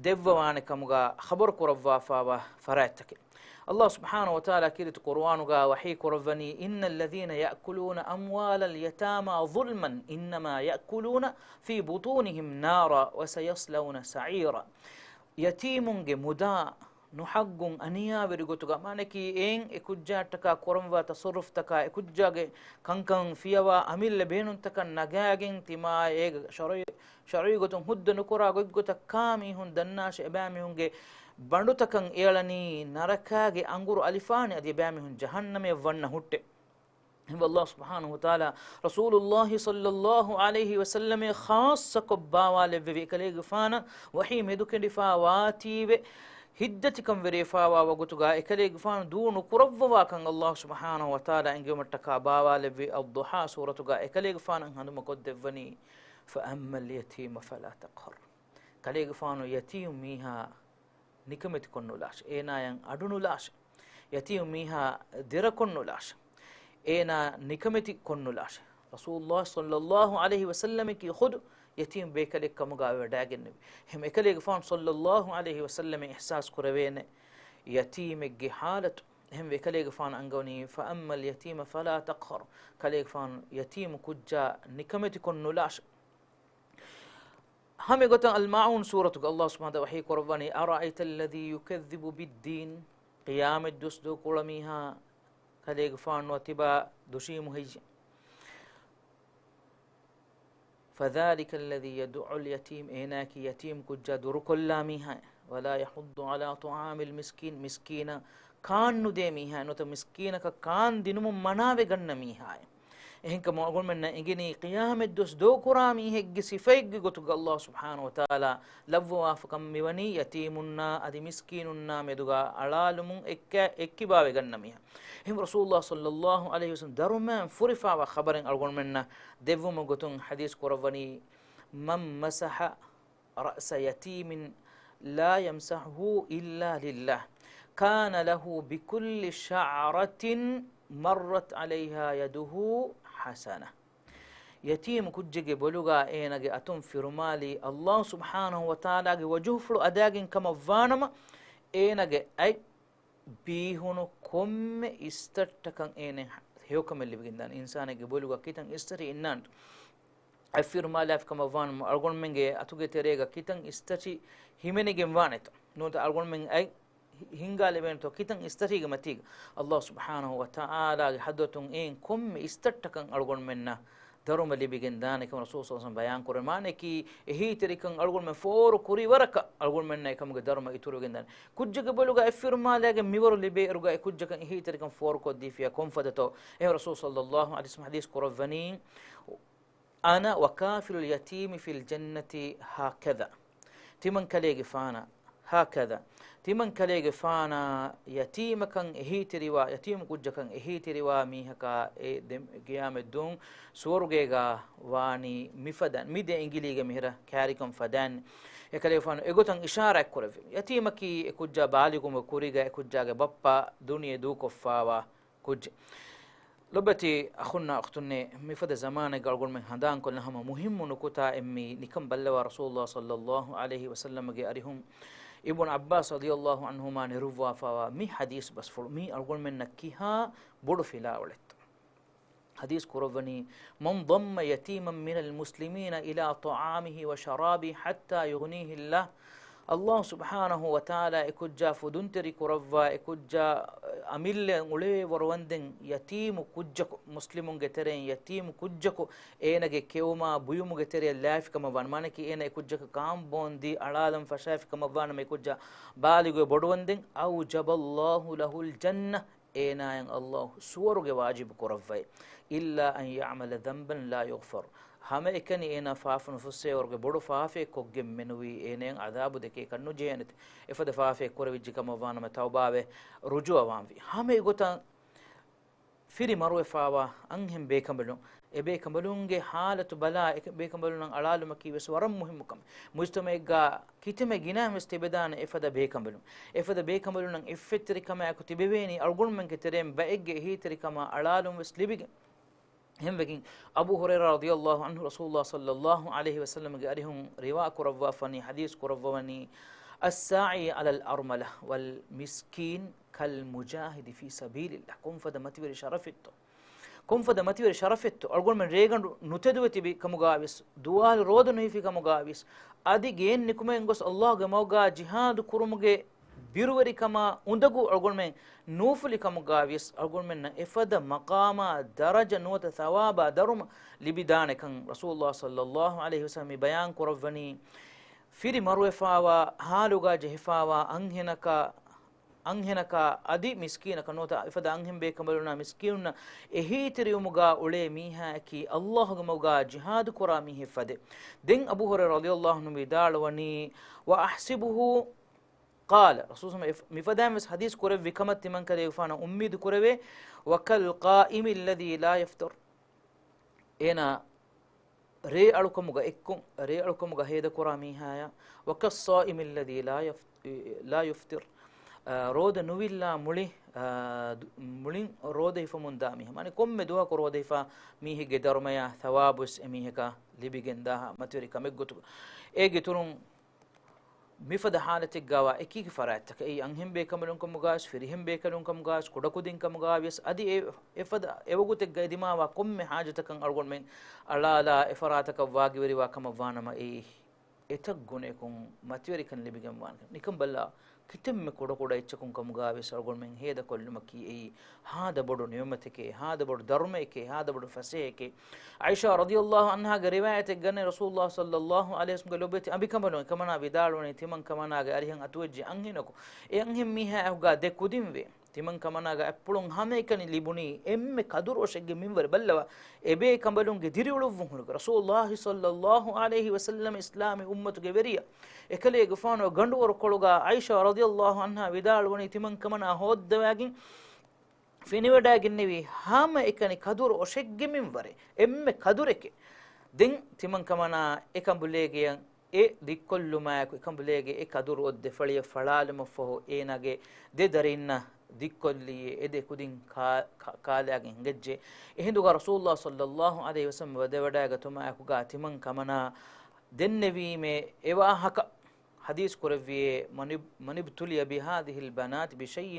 ދެއްވަވާނެ ކަމުގާ ޚަބަރު ކުރައްވާފާވާ ފަރާތްތަކެއް. ﷲ ސުބްޙާނަހޫ ވަތަޢާލާ ކީރިތި ޤުރުއާނުގާ ވަޙީ ކުރައްވަނީ، إن الذين يأكلون أموال اليتامى ظلما إنما يأكلون في بطونهم نارا وسيصلون سعيرا. ޔަތީމުންގެ މުދާ ނުޙައްޤުން އަނިޔާވެރި ގޮތުގަ، މާނައަކީ އެއިން އެ ކުއްޖާއަށްޓަކާ ކުރަންވާ ތަޞައްރުފްތަކާ، އެ ކުއްޖާގެ ކަންކަން ފިޔަވާ އަމިއްލަ ބޭނުންތަކަށް ނަގާގެން ތިމާ އޭގެ ޝަރުޢީ، ޝަރުޢީ ގޮތުން ހުއްދަ ނުކުރާ ގޮތްގޮތަށް ކާ މީހުން ދަންނާށޭ، އެބައިމީހުންގެ ބަނޑުތަކަށް އެއަޅަނީ ނަރަކާގެ އަނގުރު އަލިފާނެ އަދި އެބައިމީހުން ޖަހަންނަމަށް ވަންނަ ހުއްޓެއް. އެހެންވެ ﷲ ސުބްޙާނަހޫ ވަތަޢާލާ ރަސޫލުﷲ ޞައްލަﷲު ޢަލައިހި ވަސައްލަމަށް ޚާއްޞަކޮށް ބާވާލެއްވެވި އެކަލޭގެފާނަށް ވަޙީ މެދުކެނޑިފާވާތީވެ ހިއްދަތިކަން ވެރިވެފާވާ ވަގުތުގާ އެކަލޭގެފާނު ދޫ ނުކުރައްވަވާކަން ﷲ ސުބްޙާނަހޫ ވަތަޢާލާ އެންގެވުމަށްޓަކާ ބާވާލެއްވި އައްޟުޙާ ސޫރަތުގާ އެކަލޭގެފާނަށް ހަނދުމަކޮށްދެއްވަނީ، فأما اليتيم فلا تقهر. ކަލޭގެފާނު ޔަތީމު މީހާ ނިކަމެތިކޮށްނުލާށޭ. އޭނާޔަށް އަޑުނުލާށޭ. ޔަތީމު މީހާ ދެރަކޮށްނުލާށޭ. އޭނާ ނިކަމެތިކޮށްނުލާށޭ. ރަސޫލުﷲ ޞައްލަﷲު ޢަލައިހި ވަސައްލަމަކީ ޚުދު ޔަތީމު ބޭކަލެއް ކަމުގާ ވެވަޑައިގެންނެވި. އެހެން އެކަލޭގެފާނު ޞައްލަﷲު ޢަލައިހި ވަސައްލަމަ އިޙްސާސް ކުރެވޭނެ ޔަތީމެއްގެ ޙާލަތު. އެހެން އެކަލޭގެފާނު އަންގަވަނީ، فأما اليتيم فلا تقهر. ކަލޭގެފާނު ޔަތީމު ކުއްޖާ ނިކަމެތިކޮށްނުލާށޭ. ހަމަ އެގޮތަށް އަލްމާޢޫން ސޫރަތުގަ ﷲ ސުބްޙާނަހޫ ވަތަޢާލާ ވަޙީ ކުރައްވަނީ، أرأيت الذي يكذب بالدين. ޤިޔާމަތް ދުވަސް ދޫކޮޅަށް މީހާ ކަލޭގެފާނު ތިބާ ދުށީމު ހެއްޔޭ؟ فذلك الذي يدع اليتيم، އޭނާއަކީ ޔަތީމު ކުއްޖާ ދުރުކޮށްލާ މީހާ، ولا يحض على طعام المسكين، މިސްކީނަށް ކާން ނުދޭ މީހާ، ނުވަތަ މިސްކީނަކަށް ކާން ދިނުމުން މަނާވެގަންނަ މީހާ. އެހެންކަމުން އަޅުގަނޑުމެންނަށް އެނގެނީ ޤިޔާމަތް ދުވަސް ދޫކުރާ މީހެއްގެ ސިފައެއްގެ ގޮތުގަ ﷲ ސުބްޙާނަހޫ ވަތަޢާލާ ލައްވަވާފަކަން މިވަނީ ޔަތީމުންނާ އަދި މިސްކީނުންނާ މެދުގަ އަޅާލުމުން އެއްކަ-، އެއްކިބާވެގަންނަ މީހާ. އެހެން ރަސޫލުﷲ ޞައްލަﷲު ޢަލައިހި ވަސައްލަމަ ދަރުމައިން ފުރިފާވާ ޚަބަރެއް އަޅުގަނޑުމެންނަށް ދެއްވުމުގެ ގޮތުން ޙަދީޘް ކުރައްވަނީ، من مسح رأس يتيم لا يمسحه إلا لله كان له بكل شعرة مرت عليها يده حسنة. ޔަތީމު ކުއްޖެއްގެ ބޮލުގާ އޭނަގެ އަތުން ފިރުމާލީ، ﷲ ސުބްޙާނަހޫ ވަތަޢާލާގެ ވަޖުހުފުޅު އަދާގެން ކަމަށްވާނަމަ، އޭނަގެ އަތް ބީހުނު ކޮންމެ އިސްތަށްޓަކަށް އޭނަ ހެޔޮކަމެއް ލިބިގެންދާނެ. އިންސާނެއްގެ ބޮލުގަ ކިތަން އިސްތަށި އިންނާނެތޯ؟ އަތް ފިރުމާލާފި ކަމަށްވާނަމަ، އަޅުގަނޑުމެންގެ އަތުގެ ތެރޭގަ ކިތަން އިސްތަށި ހިމެނިގެން ވާނެތޯ؟ ނުވަތަ އަޅުގަނޑުމެން އަތް ހި-، ހިންގާލެވޭނެތޯ ކިތަން އިސްތަށީގެ މަތީގަ؟ ﷲ ސުބްޙާނަހޫ ވަތަޢާލާގެ ޙަޟްރަތުން އެއިން ކޮންމެ އިސްތަށްޓަކަށް އަޅުގަނޑުމެންނަށް ދަރުމަ ލިބިގެން ދާނެ ކަމަށް ރަސޫލު ޞައްލަﷲު ޢަލައިހި ވަސައްލަމަ ބަޔާން ކުރޭ. މާނައަކީ، އެހީތެރިކަން އަޅުގަނޑުމެން ފޯރު ކުރި ވަރަކަށް އަޅުގަނޑުމެންނަށް އެކަމުގެ ދަރުމަ އިތުރުވެގެން ދާނެ. ކުއްޖެއްގެ ބޮލުގަ އަތް ފިރުމާލާގެން މިވަރު ލިބޭއިރުގަ އެ ކުއްޖަކަށް އެހީތެރިކަން ފޯރުކޮށްދީފިޔާ ކޮންފަދަތޯ؟ އެހެން ރަސޫލު ޞައްލަﷲު ޢަލައިހި ވަސައްލަމަ ޙަދީޘް ކުރައްވަނީ، أنا وكافل اليتيم في الجنة هكذا. ތިމަން ކަލޭގެފާނާ، هكذا، ތިމަން ކަލޭގެފާނާ ޔަތީމަކަށް އެހީތެރިވާ، ޔަތީމު ކުއްޖަކަށް އެހީތެރިވާ މީހަކާ އެ ދެ-، ޤިޔާމަތްދުވަހު ސުވަރުގޭގާ ވާނީ މިފަދަ، މި ދެ އިނގިލީގެ މިހިރަ ކާރިކަން ފަދައިން. އެކަލޭގެފާނު އެގޮތަށް އިޝާރާތް ކުރެއްވި. ޔަތީމަކީ އެ ކުއްޖާ ބާލިޣުވުމުގެ ކުރީގަ އެ ކުއްޖާގެ ބައްޕަ ދުނިޔެ ދޫކޮށްފާވާ ކުއްޖެއް. ލޮބުވެތި އަޚުންނާ އުޚްތުންނޭ، މިފަދަ ޒަމާނެއްގަ އަޅުގަނޑުމެން ހަނދާންކޮށްލަން ހަމަ މުހިއްމު ނުކުތާއެއް މީ. ނިކަން ބައްލަވާ، ރަސޫލުﷲ ޞައްލައްލާހު ޢަލައިހި ވަސައްލަމްގެ އަރިހުން އިބްނު ޢައްބާސް ރަޟިޔައްލާހު ޢަންހުމާ ނެރުއްވާފާވާ މި ޙަދީޘް ބަސްފުޅު މީ އަޅުގަނޑުމެންނަށް ކިހާ ބޮޑު ފިލާވަޅެއްތޯ. ޙަދީޘް ކުރައްވަނީ، من ضم يتيما من المسلمين إلى طعامه وشرابه حتى يغنيه الله. ﷲ ސުބްޙާނަހޫ ވަތަޢާލާ އެކުއްޖާ ފުދުންތެރި ކުރައްވާ، އެކުއްޖާ އަމިއްލައަށް އުޅޭ ވަރުވަންދެން ޔަތީމު ކުއްޖަކު، މުސްލިމުންގެ ތެރެއިން ޔަތީމު ކުއްޖަކު އޭނަގެ ކެއުމާ ބުއިމުގެ ތެރެއަށް ލާފި ކަމަށް ވާނަމަ، އަނެކީ އޭނަ އެކުއްޖަކަށް ކާން ބޯން ދީ އަޅާލަން ފަށާފި ކަމަށް ވާނަމަ، އެކުއްޖާ ބާލިޣުވެ ބޮޑުވަންދެން، أوجب الله له الجنة، އޭނާއަށް ﷲ ސުވަރުގެ ވާޖިބު ކުރައްވައި. إلا أن يعمل ذنبا لا يغفر. ހަމައެކަނި އޭނާ ފާފަ ނުފުއްސޭވަރުގެ ބޮޑު ފާފައެއް ކޮށްގެން މެނުވީ، އޭނައަށް ޢަޛާބު ދެކޭކަށް ނުޖެހޭނެތެ. އެފަދަ ފާފައެއް ކުރެވިއްޖެ ކަމަށް ވާނަމަ ތައުބާވެ ރުޖޫޢަވާންވީ. ހަމަ އެގޮތަށް ފިރި މަރުވެފާވާ އަންހެން ބޭކަނބަލުން، އެ ބޭކަނބަލުންގެ ޙާލަތު ބަލާ، އެ ބޭކަނބަލުންނަށް އަޅާލުމަކީ ވެސް ވަރަށް މުހިއްމު ކަމެއް. މުޖްތަމަޢެއްގަ ކިތަންމެ ގިނައިން ވެސް ތިބެދާނެ އެފަދަ ބޭކަނބަލުން. އެފަދަ ބޭކަނބަލުންނަށް އިއްފަތްތެރިކަމާއެކު ތިބެވޭނީ، އަޅުގަނޑުމެންގެ ތެރެއިން ބައެއްގެ އެހީތެރިކަމާ އަޅާލުން ވެސް ލިބިގެން. އެހެންވެގެން، އަބޫ ހުރައިރާ ރަޟިޔައްލާހު ޢަންހު ރަސޫލުﷲ ޞައްލައްލާހު ޢަލައިހި ވަސައްލަމްގެ އަރިހުން ރިވާ ކުރައްވާފަނީ، ޙަދީޘް ކުރައްވަވަނީ، الساعي على الأرملة والمسكين كالمجاهد في سبيل الله. ކޮންފަދަ މަތިވެރި ޝަރަފެއްތޯ؟ ކޮންފަދަ މަތިވެރި ޝަރަފެއްތޯ؟ އަޅުގަނޑުމެން ރޭގަނޑު ނުތެދުވެ ތިބި ކަމުގާވިޔަސް، ދުވާލު ރޯދަ ނުހިފި ކަމުގާވިޔަސް، އަދި ގެއިން ނިކުމެގެން ގޮސް ﷲގެ މަގުގާ ޖިހާދު ކުރުމުގެ ބިރުވެރިކަމާ އުނދަގޫ އަޅުގަނޑުމެން ނޫފުލި ކަމުގާވިޔަސް، އަޅުގަނޑުމެންނަށް އެފަދަ މަޤާމާ ދަރަޖަ ނުވަތަ ޘަވާބާ ދަރުމަ ލިބިދާނެކަން ރަސޫލުﷲ ޞައްލައްލާހު ޢަލައިހި ވަސައްލަމް މި ބަޔާން ކުރައްވަނީ. ފިރި މަރުވެފާވާ ޙާލުގާ ޖެހިފާވާ އަންހެނަކާ، އަންހެނަކާ އަދި މިސްކީނަކަށް ނުވަތަ އެފަދަ އަންހެން ބޭކަނބަލުންނާ މިސްކީނުންނަށް އެހީތެރިވުމުގާ އުޅޭ މީހާއަކީ ﷲގެ މަގުގާ ޖިހާދު ކުރާ މީހެއް ފަދަ. ދެން އަބޫ ހުރައިރާ ރަޟިޔައްލާހު ޢަންހު ވިދާޅުވަނީ، وأحسبه قال، ރަސޫލު މިފަދައިން ވެސް ޙަދީޘް ކުރެއްވި ކަމަށް ތިމަންކަލޭގެފާނަށް އުއްމީދު ކުރެވޭ، وكالقائم الذي لا يفتر. އޭނާ ރޭއަޅުކަމުގަ އެއްކޮށް، ރޭއަޅުކަމުގަ ހޭދަކުރާ މީހާޔާ، وكالصائم الذي لا يف-، لا يفطر. އާ، ރޯދަ ނުވިއްލާ މުޅި، އާ، ދު-، މުޅިން ރޯދަ ހިފަމުންދާ މީހާ. މާނަ ކޮންމެ ދުވަހަކު ރޯދަ ހިފާ މީހެއްގެ ދަރުމަޔާ ޘަވާބުވެސް އެމީހަކާ ލިބިގެންދާހާ މަތިވެރި ކަމެއްގޮތުގަ. އޭގެ އިތުރުން މިފަދަ ޙާލަތެއްގާވާ އެކިއެކި ފަރާތްތަކަށް، އެއީ އަންހެން ބޭކަނބަލުންކަމުގާވެސް، ފިރިހެން ބޭކަލުންކަމުގާވެސް، ކުޑަކުދިންކަމުގާވިޔަސް، އަދި އެ، އެފަދަ އެވަގުތެއްގަ އެދިމާވާ ކޮންމެ ޙާޖަތަކަށް އަޅުގަނޑުމެން އަޅާލާ އެފަރާތަކަށް ވާގިވެރިވާ ކަމަށް ވާނަމަ، އެއީ އެތައް ގުނައަކުން މަތިވެރިކަން ލިބިގެންވާނެ. ނިކަން ބަލާ، ކިތަންމެ ކުޑަކުޑަ އެއްޗަކުން ކަމުގާވެސް އަޅުގަނޑުމެން ހޭދަކޮށްލުމަކީ އެއީ ހާދަ ބޮޑު ނިޢުމަތެކޭ، ހާދަ ބޮޑު ދަރުމައެކޭ، ހާދަ ބޮޑު ފަސޭހައެކޭ. ޢާއިޝާ ރަޟިޔައްލާހު ޢަންހާގެ ރިވާޔަތެއް ގަނެ، ރަސޫލުﷲ ޞައްލައްލާހު ޢަލައިހި ވަސައްލަމްގެ ލޮބުވެތި އަނބިކަނބަލުން އެކަމަނާ ވިދާޅުވަނީ، ތިމަން ކަމަނާގެ އަރިހަށް އަތުވެއްޖެ އަންހެނަކު، އެ އަންހެން މީހާ އެކުގާ ދެ ކުދިންވޭ. ތިމަން ކަމަނާގެ އަތްޕުޅުން ހަމައެކަނި ލިބުނީ އެންމެ ކަދުރުއޮށެއްގެ މިންވަރެއް. ބައްލަވާ، އެބޭކަނބަލުންގެ ދިރިއުޅުއްވުން ހުރި ރަސޫލުﷲ ޞައްލައްލާހު ޢަލައިހި ވަސައްލަމް އިސްލާމީ އުއްމަތުގެ ވެރިޔާ، އެކަލޭގެފާނު ގަނޑުވަރުކޮޅުގާ ޢާއިޝާ ރަޟިޔައްލާހު ޢަންހާ ވިދާޅުވަނީ، ތިމަން ކަމަނާ ހޯއްދަވާގެން ފެނިވަޑައިގެންނެވީ ހަމައެކަނި ކަދުރު އޮށެއްގެ މިންވަރެއް، އެންމެ ކަދުރެކޭ. ދެން ތިމަން ކަމަނާ އެކަނބުލޭގެ އެ ދިއްކޮށްލުމާއެކު އެކަނބުލޭގެ އެ ކަދުރު އޮށް ދެ ފަޅިއަށް ފަޅާލުމަށްފަހު އޭނާގެ ދެ ދަރިންނަށް ދިއްކޮށްލީ އެ ދެ ކުދިން ކާ-، ކާ-، ކާލާގެން ހިނގައްޖެ. އެހިނދުގާ ރަސޫލުﷲ ޞައްލައްލާހު ޢަލައިހި ވަސައްލަމް ވަދެވަޑައިގަތުމާއެކުގާ ތިމަން ކަމަނާ ދެންނެވީމޭ އެ ވާހަކަ. ޙަދީޘް ކުރެއްވިއޭ، من اب-، من ابتلي بهذه البنات بشيء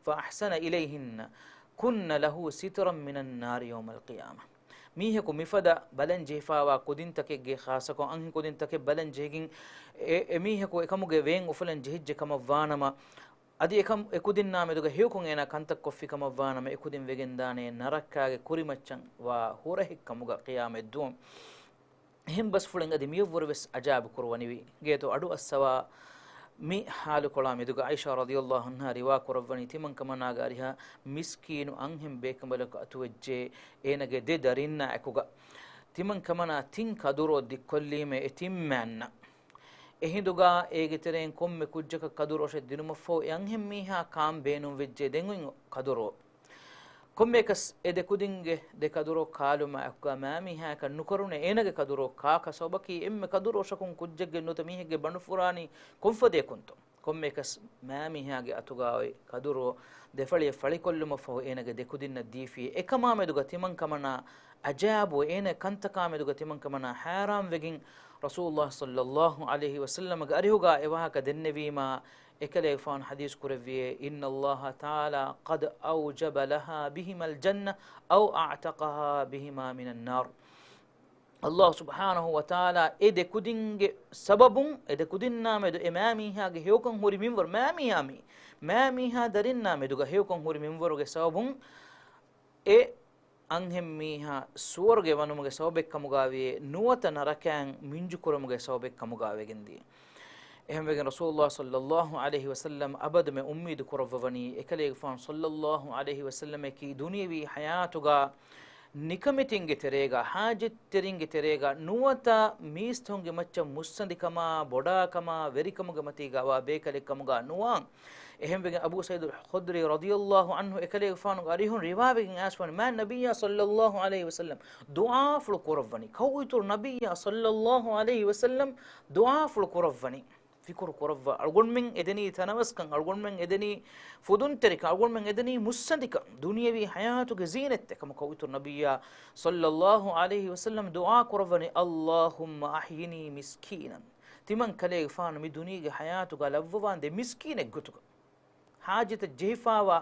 فأحسن إليهن كن له سترا من النار يوم القيامة. މީހަކު މިފަދަ ބަލަން ޖެހިފާވާ ކުދިންތަކެއްގެ، ޚާއްޞަކޮށް އަންހެން ކުދިންތަކެއް ބަލަން ޖެހިގެން އެ، އެ މީހަކު އެކަމުގެ ވޭން އުފުލަން ޖެހިއްޖެ ކަމަށް ވާނަމަ، އަދި އެކަމް އެ ކުދިންނާ މެދުގަ ހެޔޮކޮށް އޭނާ ކަންތައް ކޮށްފި ކަމަށް ވާނަމަ، އެ ކުދިން ވެގެންދާނެ ނަރަކާގެ ކުރިމައްޗަށް ވާ ހުރަހެއް ކަމުގަ ޤިޔާމަތް ދުވަހު. އެހެން ބަސްފުޅެއް އަދި މިއަށްވުރެ ވެސް އަޖާބު ކުރުވަނިވި. ގޭތޯ އަޑު އައްސަވާ މި ޙާލުކޮޅާ މެދުގަ ޢާއިޝާ ރަޟިޔައްލާހު ޢަންހާ ރިވާ ކުރައްވަނީ، ތިމަން ކަމަނާގެ އަރިހަށް މިސްކީނު އަންހެން ބޭކަނބަލަކު އަތުވެއްޖެ، އޭނަގެ ދެ ދަރިންނާ އެކުގަ. ތިމަން ކަމަނާ ތިން ކަދުރު އޮށް ދިއްކޮށްލީމޭ އެ ތިންމެއަންނަށް. އެހިނދުގާ އޭގެ ތެރެއިން ކޮންމެ ކުއްޖަކަށް ކަދުރު އޮށެއް ދިނުމަށްފަހު އެ އަންހެން މީހާ ކާން ބޭނުންވެއްޖެ ދެން އޮތް ކަދުރު އޮށް. ކޮންމެއަކަސް އެ ދެ ކުދިންގެ ދެ ކަދުރޯ ކާލުމާ އެކުގަ މާމީހާޔަކަށް ނުކަރުނޭ އޭނަގެ ކަދުރޯ ކާކަށް. ސަބަބަކީ އެންމެ ކަދުރޯ ޝަކުން ކުއްޖެއްގެ ނުވަތަ މީހެއްގެ ބަނޑުފުރާނީ ކޮންފަދަޔަކުންތޯ؟ ކޮންމެއަކަސް މާމީހާގެ އަތުގަ އޮތް ކަދުރޯ ދެ ފަޅިއެއް ފަޅިކޮށްލުމަށްފަހު އޭނަގެ ދެ ކުދިންނަށް ދީފި. އެކަމާ މެދުގަ ތިމަން ކަމަނާ އަޖައިބު، އޭނަ ކަންތަކާ މެދުގަ ތިމަން ކަމަނާ ހައިރާންވެގެން ރަސޫލުﷲ ޞައްލަﷲ ޢަލައިހި ވަސައްލަމަގެ އަރިހުގަ އެ ވާހަކަ ދެންނެވީމާ، އެކަލޭގެފާނު ޙަދީޘް ކުރެއްވިއޭ، إن الله تعالى قد أوجب لها بهما الجنة أو أعتقها بهما من النار. ﷲ ސުބްޙާނަހޫ ވަތަޢާލާ އެ ދެ ކުދިންގެ ސަބަބުން، އެ ދެ ކުދިންނާ މެދު އެ މާމީހާގެ ހެޔޮކަން ހުރި މިންވަރު، މާމީހާ މީ، މާމީހާ ދަރިންނާ މެދުގަ ހެޔޮކަން ހުރި މިންވަރުގެ ސަބަބުން އެ އަންހެންމީހާ ސުވަރުގެ ވަނުމުގެ ސަބަބެއްކަމުގައިވެ ނުވަތަ ނަރަކައިން މިންޖުކުރުމުގެ ސަބަބެއްކަމުގައިވެގެންދިޔަ. އެހެންވެގެން ރަސޫލުﷲ ޞައްލަﷲ ޢަލައިހި ވަސައްލަމް އަބަދުމެ އުއްމީދު ކުރައްވަވަނީ، އެކަލޭގެފާނު ޞައްލަﷲ ޢަލައިހި ވަސައްލަމަކީ ދުނިޔަވީ ޙަޔާތުގަ ނިކަމެތިންގެ ތެރޭގަ، ޙާޖަތްތެރިންގެ ތެރޭގަ ނުވަތަ މީސްތަކުންގެ މައްޗަށް މުއްސަނދިކަމާ، ބޮޑާކަމާ، ވެރިކަމުގެ މަތީގަ އަވާ ބޭކަލެއްކަމުގަ ނުވާން. އެހެންވެގެން އަބޫ ސަޢީދުލް ޚުދްރީ ރަޟިޔަﷲ ޢަންހު އެކަލޭގެފާނުގެ އަރިހުން ރިވާވެގެން އައިސްފަވަނީ، މާ ނަބިއްޔާ ޞައްލަﷲ ޢަލައިހި ވަސައްލަމް ދުޢާފުޅު ކުރައްވަނީ، ކައުއިތުރު ނަބިއްޔާ ޞައްލަﷲ ޢަލައިހި ވަސައްލަމް ދުޢާފުޅު ކުރައްވަނީ. ފިކުރު ކުރައްވާ، އަޅުގަނޑުމެން އެދެނީ ތަނަވަސްކަން، އަޅުގަނޑުމެން އެދެނީ ފުދުންތެރިކަން، އަޅުގަނޑުމެން އެދެނީ މުއްސަނދިކަން، ދުނިޔަވީ ޙަޔާތުގެ ޒީނަތްތައް. ކަމަކަށް ކައުއިތުރު ނަބިއްޔާ ޞައްލަﷲ ޢަލައިހި ވަސައްލަމް ދުޢާ ކުރައްވަނީ، اللهم أحيني مسكينا. ތިމަން ކަލޭގެފާނު މި ދުނިޔޭގެ ޙަޔާތުގަ ލައްވަވާނދޭ މިސްކީނެއްގޮތުގަ. ޙާޖަތަށް ޖެހިފާވާ،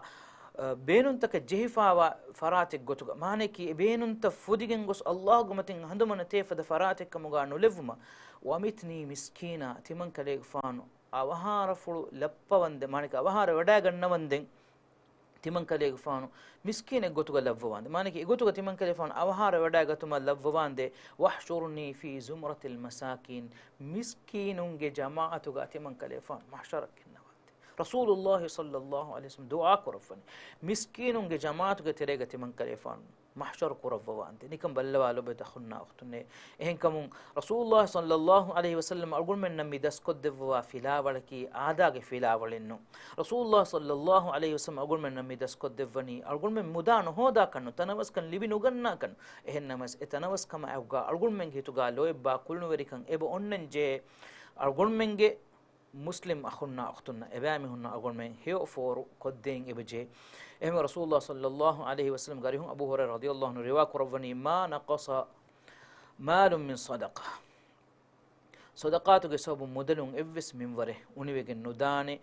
އަ، ބޭނުންތަކަށް ޖެހިފާވާ ފަރާތެއްގޮތުގަ. މާނައަކީ އެ ބޭނުންތައް ފުދިގެން ގޮސް ﷲގެ މަތިން ހަނދުމަ ނެތޭ ފަދަ ފަރާތެއްކަމުގަ ނުލެއްވުމަށް. وأمتني مسكينا، ތިމަން ކަލޭގެފާނު އަވަހާރަފުޅު ލައްޕަވަންދެން، މާނައަކީ އަވަހާރަ ވަޑައިގަންނަވަންދެން. ތިމަން ކަލޭގެފާނު މިސްކީނެއްގޮތުގަ ލައްވަވާނދޭ. މާނައަކީ އެގޮތުގަ ތިމަން ކަލޭގެފާނު އަވަހާރަ ވަޑައިގަތުމަށް ލައްވަވާނދޭ. واحشرني في زمرة المساكين، މިސްކީނުންގެ ޖަމާޢަތުގަ ތިމަން ކަލޭގެފާނު މަޙްޝަރަށް ގެންނަވާނދޭ. ރަސޫލުﷲ ޞައްލަﷲ ޢަލައިހި ވަސައްލަމް ދުޢާ ކުރައްވަނީ، މިސްކީނުންގެ ޖަމާޢަތުގެ ތެރޭގަ ތިމަން ކަލޭގެފާނު މަޙްޝަރު ކުރައްވަވާނދޭ. ނިކަން ބައްލަވާ ލޮބުވެތި އަޚުންނާ އުޚްތުންނޭ. އެހެންކަމުން ރަސޫލުﷲ ޞައްލަﷲ ޢަލައިހި ވަސައްލަމް އަޅުގަނޑުމެންނަށް މި ދަސްކޮށްދެއްވަވާ ފިލާވަޅަކީ އާދާގެ ފިލާވަޅެއް ނޫން. ރަސޫލުﷲ ޞައްލަﷲ ޢަލައިހި ވަސައްލަމް އަޅުގަނޑުމެންނަށް މި ދަސްކޮށްދެއްވަނީ، އަޅުގަނޑުމެން މުދާ ނުހޯދާކަށް ނޫން، ތަނަވަސްކަން ލިބި ނުގަންނާކަށް ނޫން. އެހެންނަމަވެސް އެ ތަނަވަސްކަމާ އެކުގަ އަޅުގަނޑުމެންގެ ހިތުގަ ލޯތްބާ ކުޅުނުވެރިކަން އެބަ އޮންނަންޖެހޭ. އަޅުގަނޑުމެންގެ މުސްލިމް އަޚުންނާ އުޚްތުންނަށް އެބައިމީހުންނަށް އަޅުގަނޑުމެން ހެޔޮ ފޯރު ކޮށްދޭން އެބަޖެހޭ. އެހެންވެ ރަސޫލުﷲ ޞައްލަﷲ ޢަލައިހި ވަސައްލަމްގެ އަރިހުން އަބޫ ހުރައިރާ ރަޟިޔަﷲ ޢަންހު ރިވާ ކުރައްވަނީ، ما نقص مال من صدقة. ޞަދަޤާތުގެ ސަބަބުން މުދަލުން އެއްވެސް މިންވަރެއް އުނިވެގެން ނުދާނެ.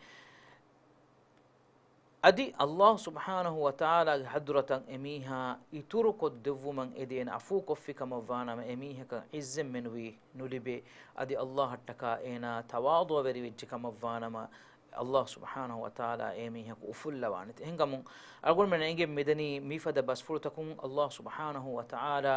އަދި ﷲ ސުބްޙާނަހޫ ވަތަޢާލާގެ ޙަޟްރަތަށް އެމީހާ އިތުރުކޮށްދެއްވުމަށް އެދި އޭނަ ޢަފޫކޮށްފި ކަމަށްވާނަމަ، އެމީހަކަށް ޢިއްޒަތް މެނުވީ ނުލިބޭ. އަދި ﷲ އަށްޓަކާ އޭނާ ތަވާޟުޢަވެރިވެއްޖެ ކަމަށްވާނަމަ، ﷲ ސުބްޙާނަހޫ ވަތަޢާލާ އެމީހަކު އުފުއްލަވާނެތެ. އެހެންކަމުން އަޅުގަނޑުމެން އެނގެން މިދަނީ މިފަދަ ބަސްފުޅުތަކުން ﷲ ސުބްޙާނަހޫ ވަތަޢާލާ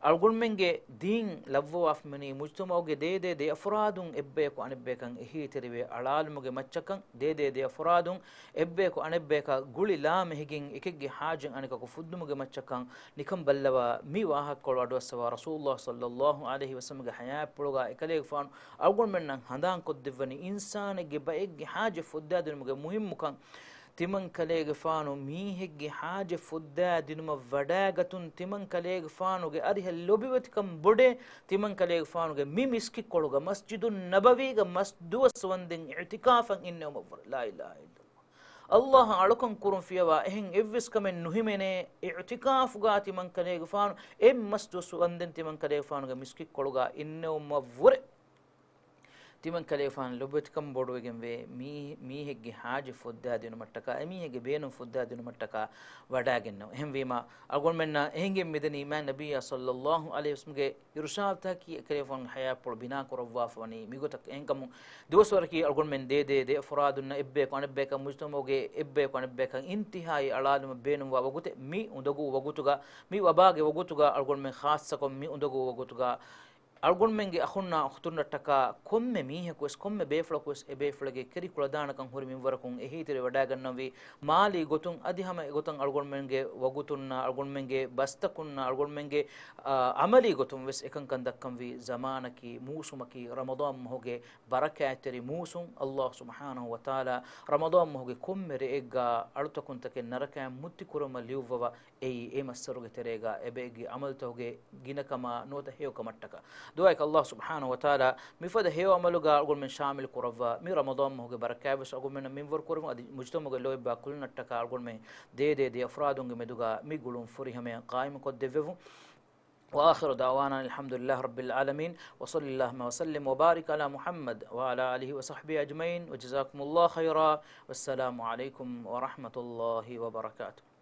އަޅުގަނޑުމެންގެ ދީން ލައްވަވާފަ މިވަނީ މުޖްތަމަޢުގެ ދޭދޭ ދެ އަފްރާދުން އެއްބަޔަކު އަނެއްބަޔަކަށް އެހީތެރިވެ އަޅާލުމުގެ މައްޗަކަށް، ދޭދޭ ދެ އަފްރާދުން އެއްބަޔަކު އަނެއްބަޔަކަށް ގުޅި ލާމެހިގެން އެކެއްގެ ޙާޖަތް އަނެކަކު ފުއްދުމުގެ މައްޗަކަށް ނިކަން ބައްލަވާ މި ވާހަކަކޮޅު އަޑުއައްސަވާ ރަސޫލުﷲ ޞައްލަﷲ ޢަލައިހި ވަސައްލަމްގެ ޙަޔާތްޕުޅުގަ އެކަލޭގެފާނު އަޅުގަނޑުމެންނަށް ހަނދާންކޮށްދެއްވަނީ އިންސާނެއްގެ ބައެއްގެ ޙާޖަތް ފުއްދާދިނުމުގެ މުހިއްމުކަން. ތިމަން ކަލޭގެފާނު މީހެއްގެ ޙާޖަތް ފުއްދާދިނުމަށް ވަޑައިގަތުން، ތިމަން ކަލޭގެފާނުގެ އަރިހަށް ލޮބިވެތިކަން ބޮޑޭ، ތިމަން ކަލޭގެފާނުގެ މި މިސްކިތްކޮޅުގަ މަސްޖިދުއް ނަބަވީގަ މަސް ދުވަސް ވަންދެން އިޢުތިކާފަށް އިންނެވުމަށްވުރެ. ލާ އިލާހަ އިއްލަﷲ. ﷲ އަށް އަޅުކަން ކުރުން ފިޔަވާ އެހެން އެއްވެސް ކަމެއް ނުހިމެނޭ، އިޢުތިކާފުގަ ތިމަން ކަލޭގެފާނު އެއް މަސް ދުވަސް ވަންދެން ތިމަން ކަލޭގެފާނުގެ މިސްކިތްކޮޅުގަ އިންނެވުމަށްވުރެ. ތިމަން ކަލޭގެފާނު ލޮބުވެތިކަން ބޮޑުވެގެންވޭ. މީ، މީހެއްގެ ޙާޖަތް ފުއްދާދިނުމަށްޓަކާ، އެމީހެއްގެ ބޭނުން ފުއްދާދިނުމަށްޓަކާ ވަޑައިގެންނެވުން. އެހެންވީމާ، އަޅުގަނޑުމެންނަށް އެހެންގެން މިދަނީ މާތް ނަބިއްޔާ ޞައްލަﷲ ޢަލައިހި ވަސައްލަމްގެ އިރުޝާދުތަކަކީ އެކަލޭގެފާނުގެ ޙަޔާތްޕުޅު ބިނާކުރައްވާފަވަނީ މިގޮތަށް. އެހެންކަމުން، ދުވަސްވަރަކީ އަޅުގަނޑުމެން ދޭދޭ ދެ އަފްރާދުންނަށް އެއްބަޔަކު އަނެއްބަޔަކަށް، މުޖްތަމަޢުގެ އެއްބަޔަކު އަނެއްބަޔަކަށް އިންތިހާއީ އަޅާލުމަށް ބޭނުންވާ ވަގުތެއް. މި އުނދަގޫ ވަގުތުގަ، މި ވަބާގެ ވަގުތުގަ އަޅުގަނޑުމެން ޚާއްޞަކޮށް މި އުނދަގޫ ވަގުތުގަ އަޅުގަނޑުމެންގެ އަޚުންނާ އުޚްތުންނަށްޓަކާ ކޮންމެ މީހަކުވެސް، ކޮންމެ ބޭފުޅަކުވެސް އެ ބޭފުޅެއްގެ ކެރި ކުޅަދާނަކަން ހުރި މިންވަރަކުން އެހީތެރިވެވަޑައިގަންނަންވީ. މާލީ ގޮތުން އަދި ހަމަ އެގޮތަށް އަޅުގަނޑުމެންގެ ވަގުތުންނާ، އަޅުގަނޑުމެންގެ ބަސްތަކުންނާ، އަޅުގަނޑުމެންގެ، އާ، ޢަމަލީ ގޮތުން ވެސް އެކަންކަން ދައްކަންވީ. ޒަމާނަކީ، މޫސުމަކީ، ރަމަޟާން މަހުގެ ބަރަކާތްތެރި މޫސުން. އައްލާހު ސުބްޙާނަހު ވަތަޢާލާ ރަމަޟާން މަހުގެ ކޮންމެ ރެއެއްގާ އަޅުތަކުންތަކެއް ނަރަކައިން މުއްތި ކުރައްވަމުން ލިޔުއްވަވާ އެއީ އެ މައްސަރުގެ ތެރޭގާ އެބައެއްގެ ޢަމަލުތަކުގެ ގިނަކަމާ ނުވަތަ ހެޔޮކަމަށްޓަކާ. ދުޢާއަކީ އައްލާހު ސުބްޙާނަހު ވަތަޢާލާ މިފަދަ ހެޔޮ ޢަމަލުގާ އަޅުގަނޑުމެން ޝާމިލު ކުރައްވާ، މި ރަމަޟާން މަހުގެ ބަރަކާތްވެސް އަޅުގަނޑުމެންނަށް މިންވަރު ކުރައްވަމުން، އަދި މުޖުތަމަޢުގެ ލޯތްބާ ކުލުންނަށްޓަކާ އަޅުގަނޑުމެން ދޭ ދޭ ދެ އަފްރާދުންގެ މެދުގާ މި ގުޅުން ފުރިހަމަޔަށް ޤާއިމުކޮށްދެއްވެވުން. وآخر دعوانا الحمد لله رب العالمين، وصل اللهم وسلم وبارك على محمد وعلى آله وصحبه أجمعين، وجزاكم الله خيرا، والسلام عليكم ورحمة الله وبركاته.